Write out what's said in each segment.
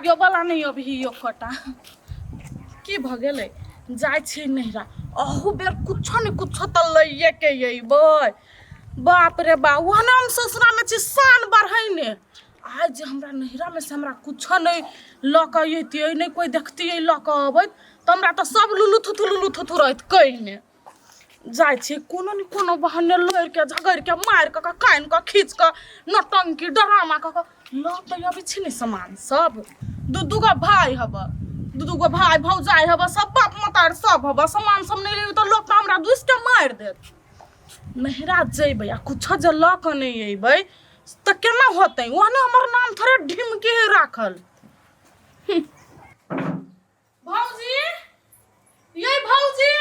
लागियो वाला नहि अभी एकोटा। की भऽ गेलै? जाइ छी नैहरा, अहू बेर कुछो ने कुछो तऽ लैए के अयबै। बाप रे बा, ओहने हम ससुरामे छी शान बढ़ैने। आइ जे हमरा नैहरामे से हमरा कुछो नहि लऽ कऽ अयतियै, नहि कोइ देखतियै लऽ कऽ अबैत, तऽ हमरा तऽ सब लुलु थुथु लुलु थुथु रहैत कहने। जाइ छी कोनो ने कोनो बहाने लड़िके झगड़िके मारि कऽ कऽ कानि कऽ खींच कऽ नौटंकी ड्रामा कऽ कऽ लऽ तऽ अबै छी ने सामान सब। दू दू गो भाय हब, दू दू गो भाय भौजाइ हब, सब बाप मतार सब हब, सामान सब नहि लेबै तऽ लोक तऽ हमरा दुसि कऽ मारि देत। नैहरा जैबै आ कुछो जे लऽ कऽ नहि अयबै तऽ केना होतै? ओहने हमर नाम थोड़े ढिमकी है राखल। भौजी, ये भौजी।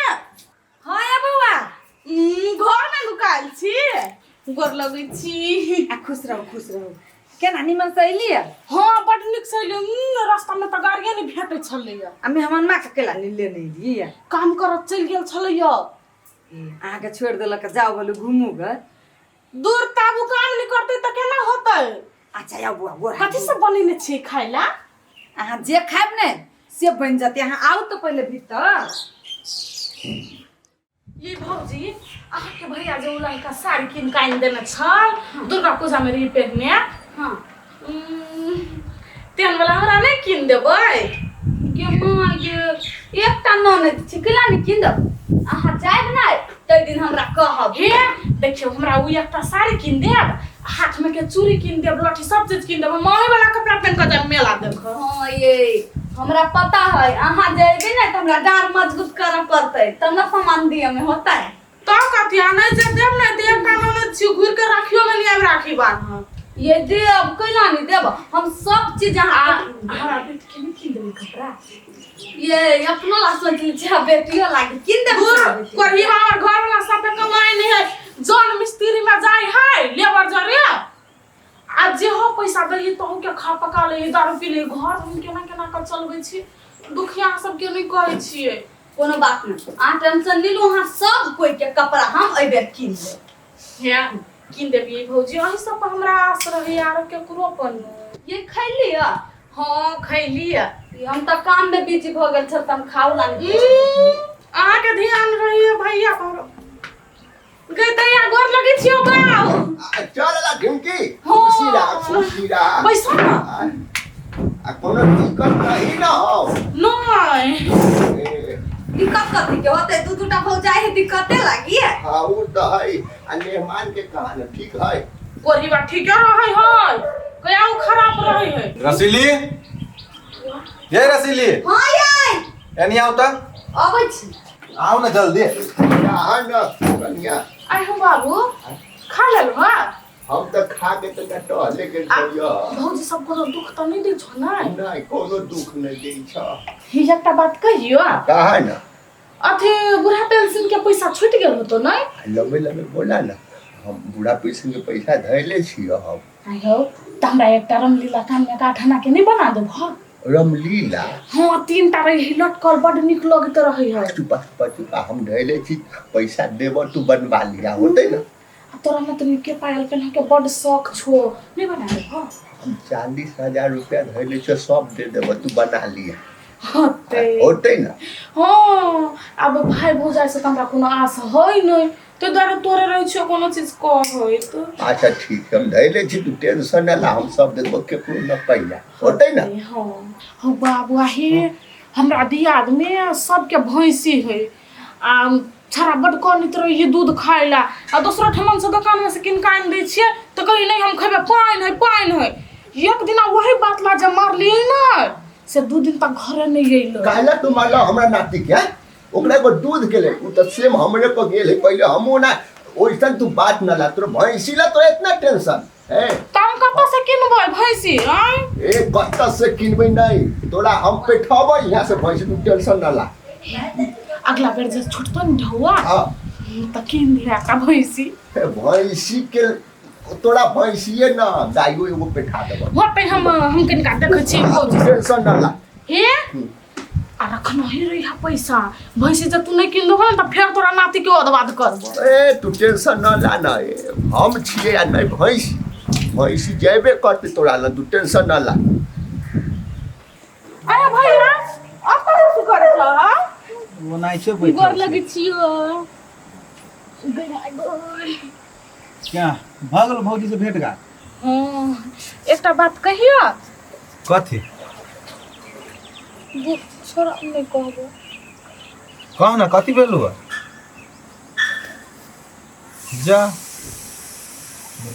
हाँ ये बौआ। घर में नुकायल छी, गोर लगै छी। आ खुश रहू, खुश रहू। केना निमन से अयली? हाँ, बड नीक से अयली। रास्ता में तऽ गाड़िए नहि भेटै छलैया। आ मेहमान माँ के केला नहीं लेने अयली? काम करत चलि गेल छलैया। अहाँके छोड़ि देलक, जाओ बोलू घूमू गे। दूर ताबू काम नहि करतै तऽ केना होतै? अच्छा आउ बौआ, गोर। कथी सब बनेने छियै खाय ला? अहाँ जे खायब ने से बनि जेतै, अहाँ आउ तऽ पहिले भीतर। ये भौजी, अहाँके भैया जे ओ ललका साड़ी कीन कऽ आनि देने छल दुर्गा पूजा में रही पहिरने। हाँ। तेहन वाला हमरा नहि कीन देबै? गे माँ गे, एकटा ननद छी, केना नहि कीन देब? अहाँ जायब ने ताहि दिन हमरा कहब। हे देखियौ, हमरा ओ एकटा साड़ी कीन देब, हाथ में के चूड़ी कीन देब, लठी सब चीज कीन देब, हम ओहि वाला कपड़ा पहन कऽ जायब मेला देखऽ। हाँ ये हमरा पता है, अहाँ जेबै ने तऽ हमरा डाँड़ मजबूत करऽ पड़तै तब ने सामान दिअ में होतै। तऽ कथी आ नहि जे देब ने तऽ एकटा ननद छी, घुरि कऽ राखियो में नहि आबि राखी बान्हब। ये देब, कैला नहि देब, हम सब चीज आ अहाँ हमरा बेटी के नहि कीन देबै कपड़ा? ये अपनो ला सोच लै छी आ बेटियो लागी कीन देब। दूर कोढ़ी, हमर घर वाला सब कमाई नहीं है, जन मिस्त्री में जाय है लेबर जरे, आ जे हो पैसा दैये तहु के खा पका ले, दारू पी ले। घर हम केना केना के चलबै छी, दुखिया सबके नहि कहै छियै। कोनो बात नहि, अहाँ टेंशन नहि लू, अहाँ सब कोई के कपड़ा हम एहि बेर कीन लेब। हे कीन देबियै भौजी, अहीं सब पर हमरा आस रहै, आरो केकरो पर नहि। ये खैली? हाँ खैली। हम तऽ काम में बिजी भऽ गेल छल तऽ हम खाओ ला नहि। अहाँके ध्यान रहिए भैया पर। गई दैया, गोर लगै छियौ बाउ। चल ला ढिमकी, खुशी रह, खुशी रह। बैसो ना। आ कोनो दिक्कत नहीं ना हो? नहीं। ए, दिक्कत कथी के होते, दू दूटा भौजाई है, दिक्कते लागी है। हाँ वो तो है। आ मेहमान के कहा ना ठीक है? कोरी बा ठीके रहै है, कया उ खराब रहै है। रसीली, ये रसीली। हाँ ये। एनी आउ तऽ। अबै छी। आउ ने जल्दी। यहाँ न कनिया। आइ हो बाबू, खा लेलु? हाँ। हम तो खा के तनिका टहले गेल छलियै। भौजी सब कोनो दुख तऽ नहि दै छौ ने? नहीं, कोनो दुख नहीं दै छ। ही एकटा बात कहियो। कहा ना। अथी बूढ़ा पेंशन के पैसा छूटि गेल होतो नहि? लम्बे लम्बे बोला ना, हम बूढ़ा पेंशन के पैसा धैले छियै हम। आइ हौ, तऽ हमरा एकटा रामलीला कान में आठ आना के नहि बना देबह? रामलीला? हाँ, तीन टा रही लटकल, बड नीक लगैत रहै है। चुपा चुपा चुपा, हम धैले छी पैसा, देब तू बनवा लिया, होतै ना? आ तोरा ने तनी के पायल पेन्ह के बड शौक छो, नहि बना देबह? हम 40,000 रुपया धैले छियै, सब दे देब, तू बना लिया। होतै। होतै ना? हाँ, आब भाय भौजाइ से तऽ हमरा कोनो आस है नहि, ताहि दुआरे तोरे रहै छियौ कोनो चीज कहैत। अच्छा ठीक है, हम धैले छी, तू टेंशन न ला, हम सब देबो, केकरो न कहिया, होतै ना? हाँ हौ बाबू, हे हमरा दियाद में सबके भैंसी है, आ छड़ा बड कनैत रही दूध खाय ला, आ दोसरो ठमन से दोकान में से कीन कऽ आनि दै छियै तऽ कही नहि हम खेबै, पानि है पानि है। एक दिना वही बात ला जे मारलियै ने से 2 दिन तक घरे नहि अयलै। काहे तू मारला हमरा नाती के? ओकरा एगो दूध के लेल, उ तऽ सेम हमरे पर गेल है पहिले, हमहूँ ना ओइसन। तू बात न ला, तोर भैंसी ला तोरा इतना टेंशन है? तऽ हम कतऽ से किनबै भैंसी आँय? ए कतऽ से किनबै नहीं, तोरा हम पेठबै यहाँ से भैंसी, तू टेंशन न ला। अगला बेर जे छुटतो ने ढौआ हाँ तऽ कीन दिहे एकटा भैंसी। ए, भैंसी के तोरा भैंसिए न गाइयो एगो पेठा देबो। होतै। हम कनिका देखै छियै भौजी से। टेंशन न ला। हे आ रखना ही रही है पैसा, भैंसी जब तू नहीं किन देबो ने तऽ फेर तोरा नाती के ओदबाद करबो। ए तू टेंशन न ला ना, ए, हम छियै आ नहीं भैंसी, भैंसी जेबे करतै तोरा लग, तू टेंशन न ला। ओनाइ छै बैठल गोर छै। लगै छियो। गै। क्या भऽ गेल भौजी से भेट घाट? हँ, एकटा बात कहियो। कथी? छोड़, नहि कहबो। कह ने, कथी भेलू है? जा,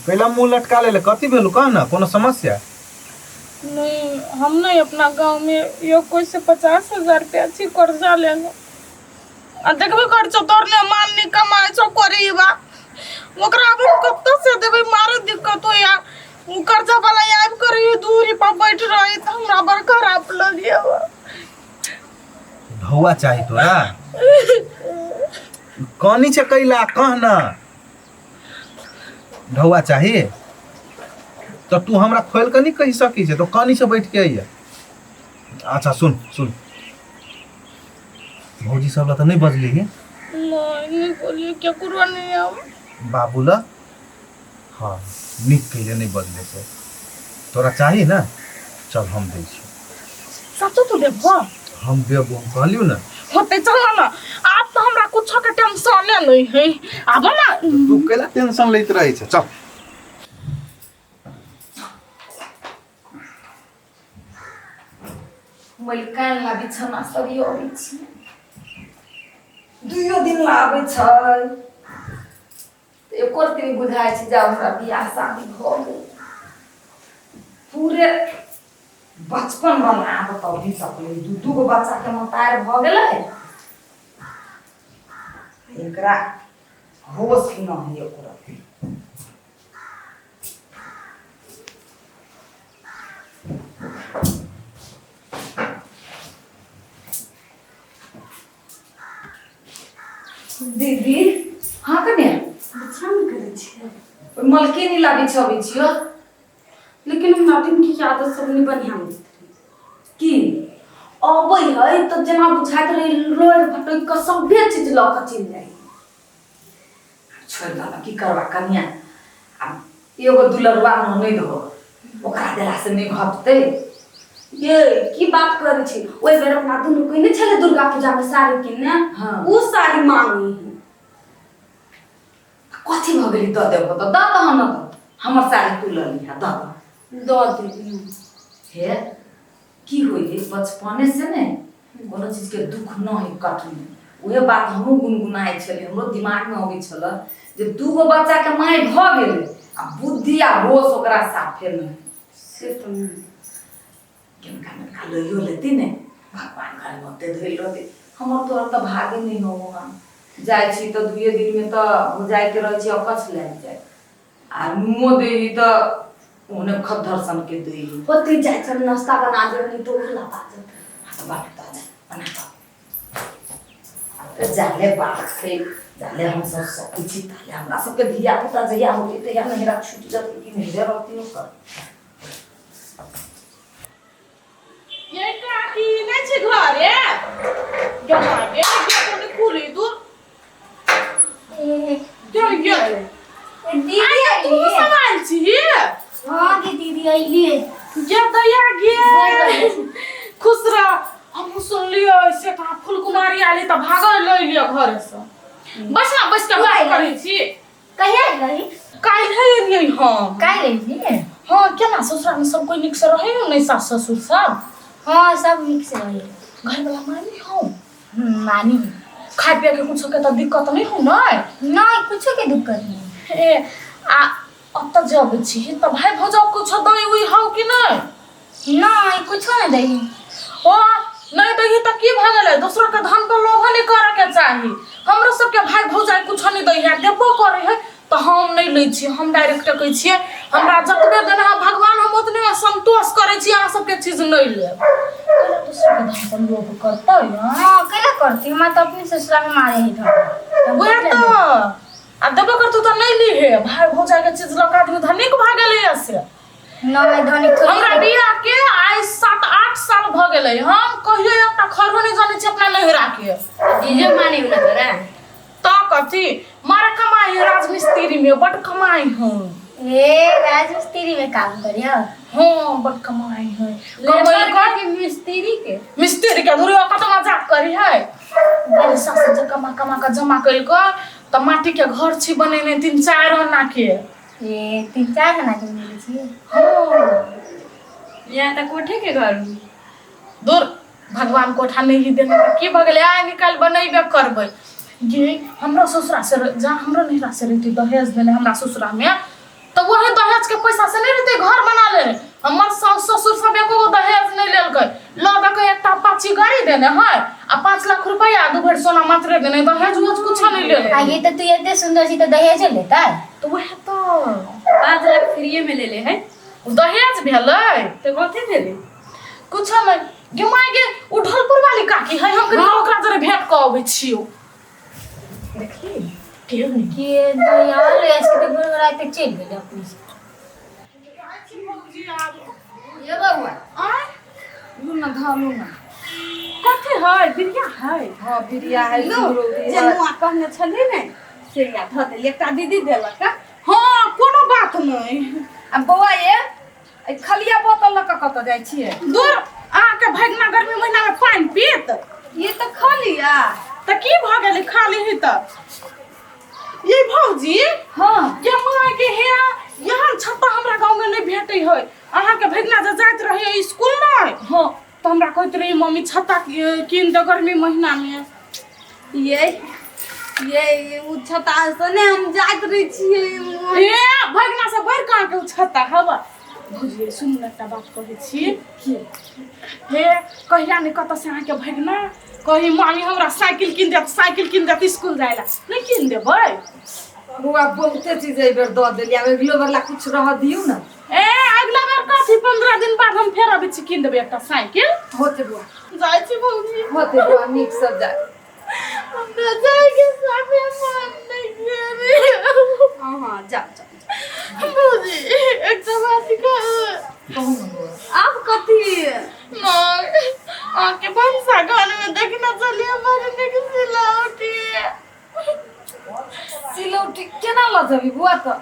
कैला मुँह लटका ले? कथी भेलू, कह ने, कोनो समस्या? नहीं, हम नहीं अपना गांव में यो कोई से 50,000 रुपया छी कर्जा लेने आ देखबे कर छौ तोर ने मान नहीं कमाए छौ करीबा, ओकरा आब हम कत्तो से देबै? मारे दिक्कत होइया। उ कर्जा वाला आबि कर ई दूरी पर बैठ रही तऽ हमरा बड़ खराब लगिया। ढौआ चाही तोरा? कनी छै कैला, कह न, ढौआ चाही तऽ तू हमरा खोलि कऽ नहि कहि सकै छै? तो कनी से बैठ के अइया। अच्छा सुन सुन, भौजी सब लए तऽ नहि बजली? नहीं, नहीं बोलिए, केकरो नहीं हम। बाबू लए? हाँ, नीक कैले नहि बजले से। तोरा चाही ने, चल हम दै छी। सचो तू देबो? हम देबो, हम कहलियौ ने। होते, चल ना। आब तऽ हमरा कुछो के टेंशने नहीं है, आब ना। तू कैला टेंशन लैत रहै छै? चल। मलिकान ला बिछौना सरियो अबै छी, दुइयो दिन ला आबै छै तऽ एको दिन बुझाइ छै जे हमरा बियाह शादी भऽ गेल। पूरे बचपन वाला आदत अभी तक ले। दू दू गो बच्चा के मतार भऽ गेलै, एकरा होश न है ओकरा। दीदी। हाँ कन्या। बिछान करै छियै। ओहि मलकिनी ला बिछबै छियौ। लेकिन हम नातिन के आदत सब नहीं बढ़िया मिलत। की? अबै है तऽ जेना बुझाइत रहै लोरि भटकि कऽ सभे चीज लऽ कऽ चलि जाइ। छोड़ि दह, की करबा कन्या? आ एगो दुलरुआ ननैद हो, ओकरा देलासँ नहि घटतै। ये की बात करै छी? ओहि बेर अपना दुनू कहने छलै दुर्गा पूजा में साड़ी किनने। हाँ। ओ साड़ी मांगी है। कथी भऽ गेली? दऽ देबो तऽ दऽ दह ने, तऽ हमर साड़ी तू लऽ लिहा, दऽ दह। दऽ देबी। हे, की होइ है, बचपने से ने कोनो चीजके दुख न होइ कटनी। उहे बात हमहूँ गुनगुनाइ छलियै, हमरो दिमागमे अबै छलै जे दूगो बच्चाके माय भऽ गेलै आ बुद्धि आ होश ओकरा साफे नहि। से तऽ नहि। किनका मिनका लइयो लेती ने, भगवान घरमे ओते धोइल रहतै। हमर तोहर तऽ भागे नहि हो। हम जाइ छी तऽ दुइए दिनमे तऽ हो जाइके रहै छै, अकछ लागि जाय आ नुओ दैही तऽ ओहने खद्दर सनके दैही। ओते जाइ छल, नाश्ता बना देब, नहि तऽ ओहो लगा जेतै। हाँ तऽ बात तऽ जा बना कऽ जाले बात छै, जाले हमसब सकै छी ताले हमरा सबके धिया पुता जहिया होतै तहिया नहिरा छुटि जेतै कि नहिरे रहतै ओकर। ये काकी, नहि छै घरे? गेमा गे, गेट नहि खुली दूर। क्या गेल? दीदी। आइ तू सब आयल छी? हाँ दी दीदी, अइलिए। गे दया गे, खुश रह। हम सुनलियै से कहाँ फुलकुमारी आली तऽ भागल लऽ एलियै घरे से। बस ना, बैस के बात करै छी। कहिया अइलही? काल्हि एलियै हम। काल्हि अइली? हाँ। केना ससुराल में सब कोई नीक से रहै हो नहि, सास ससुर सब? हाँ, सब नीक से रही। घर वाला मानी हो? मानी। खाय पिए के कुछो के तऽ दिक्कत नहीं हो नहि? नहीं, कुछो के दिक्कत नहीं। ए, आ ओतऽ जे अबै छी तऽ भाय भौजाउ कुछो दै उई हौ कि नहि? नहीं, कुछो नहीं दही। ओ नहि दही तऽ की भऽ गेलै? दोसरो के धन पर लोभ नहि करऽ के चाही। हमरो सबके भाय भौजाइ कुछो नहि दै है, देबो करै है तऽ हम नहि लै छियै। हम डायरेक्ट कहै छियै, हमरा जतबे देने है भगवान, हम ओतने संतोष करै छी, अहाँ सबके चीज नहि लेब। कैला दोसरो के धन पर लोभ करतै, आँय? हाँ, कैला करती? हमरा तो अपने ससुरा में मारे ही धर। वएह तऽ, आ देबो करतौ तऽ नहि लीहे। भाय भौजाइ के चीज लऽ कऽ आदमी धनिक भऽ गेलैया से? नहीं, धनिक थोड़ी। हमरा बियाह के आइ 7-8 साल भऽ गेलै, हम कहियो एकटा खरो नहि जानै छी अपना नैहरा के। जीजो माने ना तोरा? तऽ कथी मारे, कमाई है राजमिस्त्री में, बड कमाई है। ए राजमिस्त्री में काम करियो। हाँ, बड कमाई है। लेबर कमाई के कि मिस्त्री के? मिस्त्री के धुरी कत मजाक करी है। बड़ी सासु जे कमा कमा के जमा करि कऽ तऽ माटी के घर छी बनेने 3-4 आना के। ए 3-4 आना के मिलै छी? हाँ। यहाँ तऽ कोठे के घर। दूर भगवान कोठा नहीं ही देने तऽ की भऽ गेलै, आइ निकालि बनेबे करबै। ये हमरा ससुरा से जहाँ हमरा नैहरा से रहती दहेज देने हमरा ससुरा में, तऽ वही दहेज के पैसा से नहीं रहते घर बना लेने। हमर सास ससुर सब एको गो दहेज नहीं लेलकै, लऽ दऽ के एकटा अपाची गाड़ी देने है आ 5 लाख रुपया 2 भरि सोना मात्र देने, दहेज उहेज कुछो नहीं लेलकै। आ ये तऽ तू एते सुंदर छी तऽ दहेजो लेतै? तऽ वएह तऽ 5 लाख फ्रीए में ले ले है। दहेज भेलै। तऽ कथी भेलै? कुछो नहीं। गे माय गे, उ ढोलपुर वाली काकी है, हम कनि ओकरा जरे भेंट कऽ अबै छियौ। देखी के नहि के दयाल ऐसे तऽ गुड़गुड़ाइते चलि गेलै अपने से। ये बउआ आँय? लू ना धलू ना। कथी है? बिरिया है? हाँ बिरिया है। लू, सिंगरौरी जे है। नुआ कहने छली ने से या धऽ देली, एकटा दीदी देलक। हाँ, कोनो बात नहीं। आ बउआ ये एहि खलिया बोतल लऽ कऽ कतऽ जाइ छियै? दूर अहाँके भगना गर्मी महीना में पानि पीत। ये तऽ खलिया। तऽ की भऽ गेलै खाली ही तऽ? ये भौजी। हाँ। ये माँ के हे यहाँ छत्ता हमरा गाँव में नहीं भेटै है। अहाँके भगना जे जाइत रहै स्कूल में, हाँ, तऽ हमरा कहैत रही मम्मी छत्ता कीन दे गर्मी महीना में। ये उ छत्ता से ने हम जाइत रहै छियै। हे भगना से बढ़ि कऽ अहाँके उ छत्ता हवा। भौजी सुन ने, एकटा बात कहै छी। की? हे कहिया ने कतऽ से अहाँके भगना कही मामी हमरा साइकिल कीन देत, साइकिल कीन देत स्कूल जाइ ला, नहि कीन देबै? बउआ बहुते चीज एहि बेर दऽ देली, आब अगिलो बेर ला कुछ रहऽ दियौ ने। ए अगिला बेर कथी, 15 दिन बाद हम फेर अबै छी, कीन देबै एकटा साइकिल। होते बउआ। जाइ छी भौजी। होते बउआ, नीक से जा। हमरा जाइके साफे मन नहि करे। हाँ हाँ, जाओ जाओ। भौजी एकटा बात कहू? कहू ने बउआ। आब कथी? नहि, अहाँके भनसा घर में देखने छलियै बड़ नीक सिलौटी। सिलौटी केना लऽ जेबही बउआ तऽ?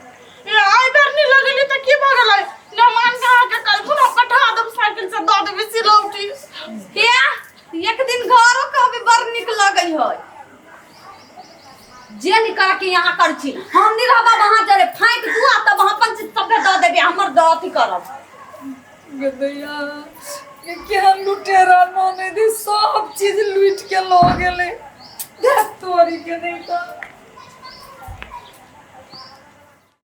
ए, एहि बेर नहि लगेली तऽ की भऽ गेलै? मेहमान के अहाँके कलखुन हम पठा देब साइकिल से, दऽ देबै सिलौटी। हे एक दिन घरो कहबे बड़ नीक लगै है। जे निकल के यहाँ कर छी, हम नहीं रहब वहाँ जरे फाँक दू आ तब अपन चीज सबके दऽ देबै, हमर दऽ अथी करब। गदैया ये केहन लुटेरा ननदि, सब चीज लूटि के लऽ गेलै। धैत तोरी के नहि तऽ।